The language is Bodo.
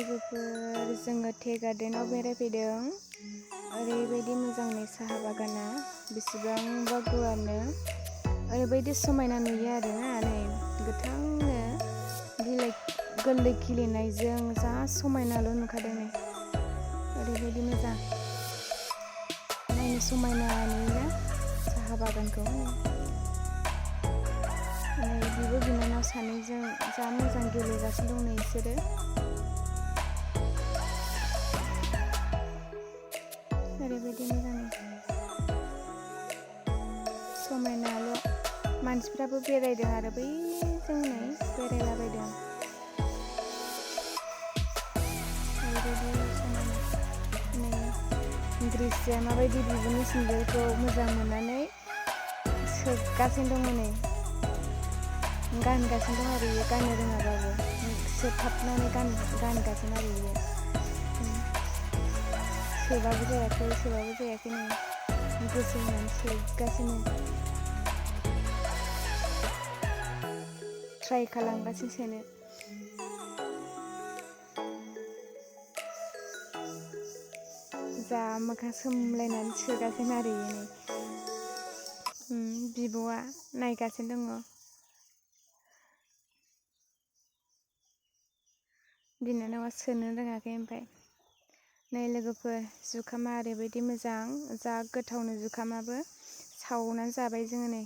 लोगोफोर जोङो टे गार्डेनाव बेरायफैदों। ओरैबायदि मोजांनि साहा बागाना बेसेबांबा गुवारनो ओरैबायदि समायना नुयो आरोना नै गोथांनो बिलाइ गोरलै खिलिनायजों जा समायनाल' नुखादों नै ओरैबायदि मोजां नायनो समायना नुयोना साहा बागानखौ नै बिब' बिनानाव सानैजों जा मोजां गेलेगासिनो दं नै बिसोरो ओरैबायदि मोजां समायनाल' मानसिफ्राबो बेरायदों आरो बैजों नै बेरायलाबायदों ओरैबायदि समायना नै ग्रिसया माबायदि बिब'नि सिन्देलखौ मोजां मोननानै सोबगासिनो दङ नै गानगासिनो दं आरो बियो गाननो रोङाबाबो सोबथाबनानै गानगासिनो आरो बियो सोबाबो जायाखै नै गोसो होनानै सोबगासिनो ट्राइ खालामगासिनो सोनो जा मोखां सोमलायनानै सोगासिनो आरो इयो नै बिब'आ नायगासिनो दङ बिनानावा सोनो रोङाखै ओमफ्राय नै लोगोफोर जुखामा ओरैबायदि मोजां जा गोथावनो जुखामाबो सावनानै जाबाय जोङो नै